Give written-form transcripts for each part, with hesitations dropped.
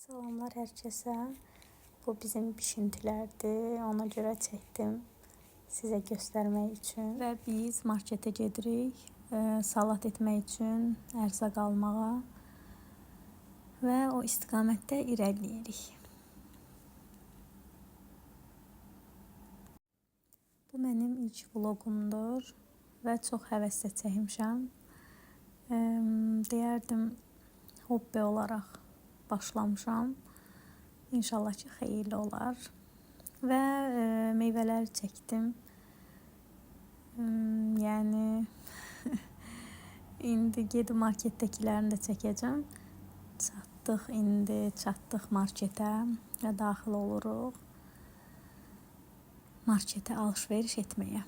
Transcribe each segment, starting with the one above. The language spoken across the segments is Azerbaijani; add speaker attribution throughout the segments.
Speaker 1: Salamlar hər kəsə. Bu bizim bişintilərdir. Ona görə çəkdim sizə göstərmək üçün. Və biz marketə gedirik, salat etmək üçün, ərzaq almağa və o istiqamətdə irəliləyirik. Bu mənim ilk vlogumdur və çox həvəslə çəkmişəm. Deyərdim, hobbi olaraq başlamışam. İnşallah ki, xeyirli olar. Və meyvələri çəkdim. Yəni indi gedib marketdəkilərini də çəkəcəm. Çatdıq indi, çatdıq marketə və daxil oluruq. Marketə alış-veriş etməyə.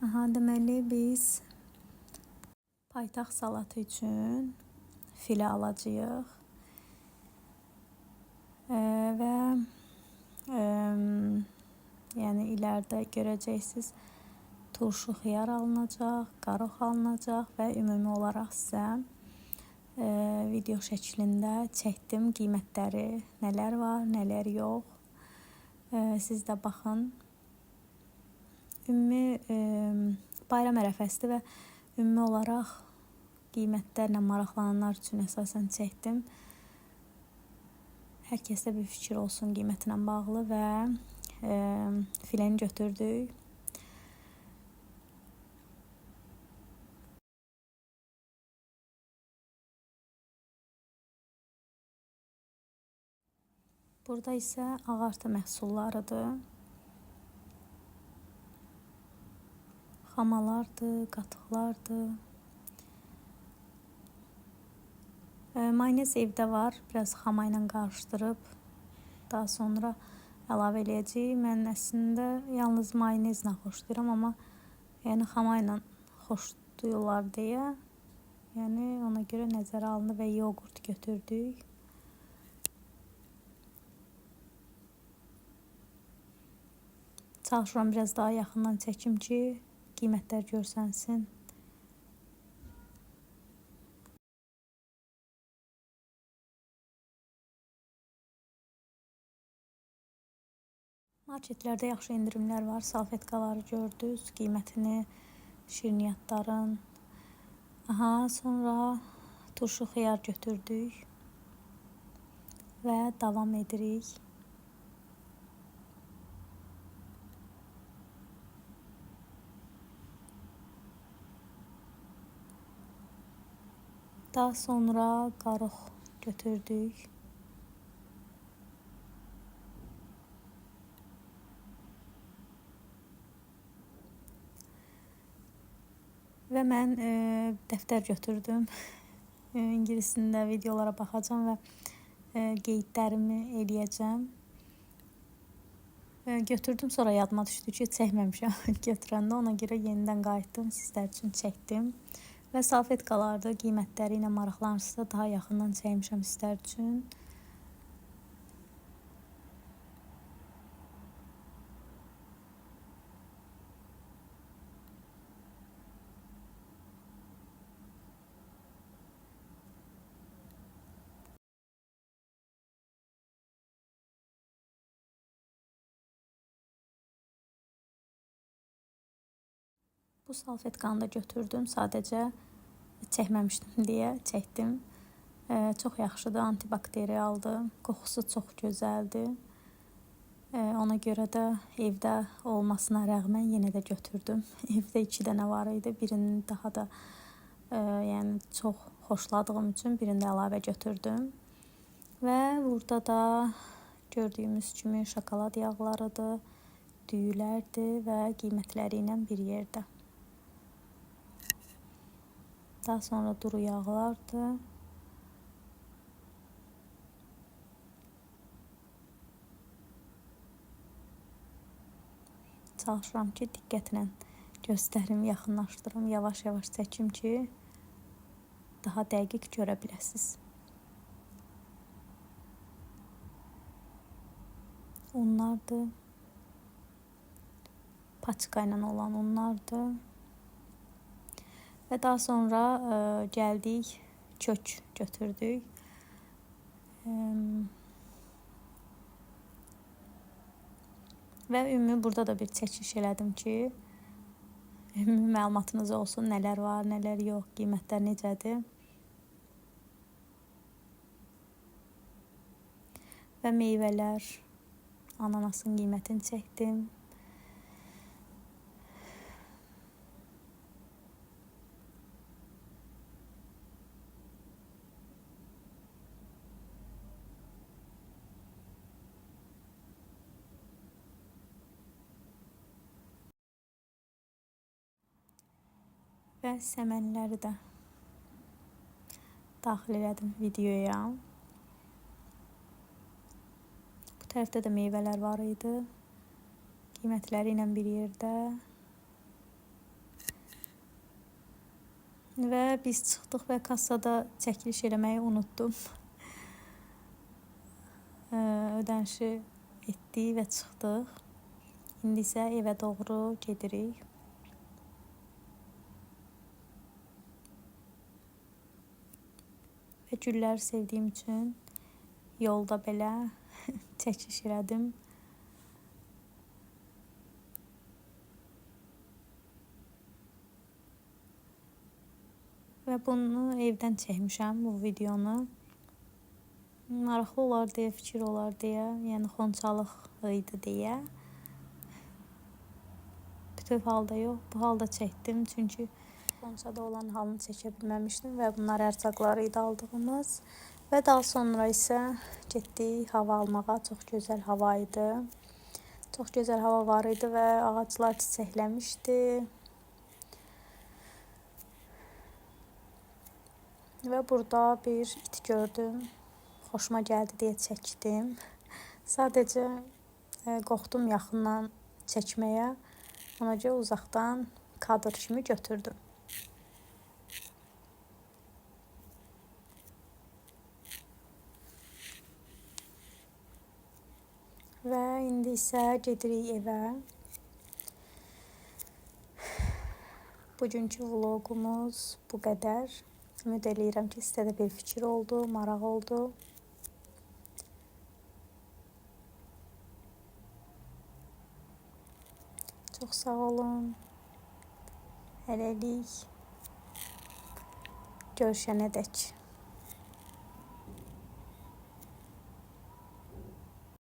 Speaker 1: Aha, deməli biz paytaxt salatı üçün filə alacağıq. Və yəni ilərdə görəcəksiniz, turşu xiyar alınacaq, qarox alınacaq və ümumi olaraq sizə video şəklində çəkdim qiymətləri, nələr var, nələr yox. Siz də baxın. Ümumi bayram ərəfəsidir və ümumi olaraq qiymətlərlə maraqlananlar üçün əsasən çəkdim. Hər kəsdə bir fikir olsun qiymətlə bağlı və fileni götürdük. Burada isə ağartı məhsullarıdır. Xamalardır, qatıqlardır. Mayonez evdə var. Biraz xama ilə qarışdırıb daha sonra əlavə eləyəcəyik. Mən əslində yalnız mayonezlə xoşlayıram, amma yəni xama ilə xoşlayırlar deyə, yəni ona görə nəzərə alındı və yoğurt götürdük. Çalışıram biraz daha yaxından çəkim ki, qiymətlər görsənsin. Marketlərdə yaxşı endirimlər var. Salfetkaları gördünüz, qiymətini, şirniyyatların. Aha, sonra turşu xiyar götürdük və davam edirik. Daha sonra qarox götürdük. Və mən dəftər götürdüm. İngilisində videolara baxacağam və qeydlərimi eləyəcəm. Götürdüm, sonra yadıma düşdü ki, çəkməmişəm götürəndə. Ona görə yenidən qayıtdım, sizlər üçün çəkdim. Və salfetkalarda qiymətləri ilə maraqlanırsınızsa daha yaxından çəkmişəm sizlər üçün. Bu salfetkanı da götürdüm. Sadəcə çəkməmişdim deyə çəkdim. Çox yaxşıdır, antibakterialdır. Qoxusu çox gözəldir. Ona görə də evdə olmasına rəğmən yenə də götürdüm. Evdə 2 dənə var idi. Birini daha da yəni çox xoşladığım üçün birini də əlavə götürdüm. Və burada da gördüyümüz kimi şokolad yağlarıdır, düyülərdir və qiymətləri ilə bir yerdə. Daha sonra duru yağlardır. Çalışıram ki, diqqətlə göstərim, yaxınlaşdırım, yavaş-yavaş çəkim ki, daha dəqiq görə biləsiniz. Unlardır. Paçka ilə olan unlardır. Və daha sonra gəldik Kök götürdük. Və ümumi burada da bir çəkiliş elədim ki, ümumi məlumatınız olsun, nələr var, nələr yox, qiymətlər necədir. Və meyvələr, ananasın qiymətini çəkdim. Və səmənləri də daxil elədim videoya. Bu tərəfdə də meyvələr var idi. Qiymətləri ilə bir yerdə. Və biz çıxdıq və kassada çəkiliş eləməyi unutdum. Ödənişi etdik və çıxdıq. İndi isə evə doğru gedirik. Və gülləri sevdiyim üçün yolda belə çəkiliş elədim. Və bunu evdən çəkmişəm, bu videonu. Maraqlı olar deyə, fikir olar deyə, yəni xonçalıq idi deyə. Bütöv halda yox, bu halda çəkdim. Çünki xonçada olan halını çəkə bilməmişdim və bunlar ərzaqları idi aldığımız. Və daha sonra isə getdik hava almağa. Çox gözəl hava idi. Çox gözəl hava var idi və ağaclar çiçəkləmişdi. Və burada bir it gördüm. Xoşuma gəldi deyə çəkdim. Sadəcə qorxdum yaxından çəkməyə. Ona görə uzaqdan kadr kimi götürdüm. Və indi isə gedirik evə. Bugünkü vlogumuz bu qədər. Ümid eləyirəm ki, sizə də bir fikir oldu, maraq oldu. Çox sağ olun. Hələlik. Görüşənə dək.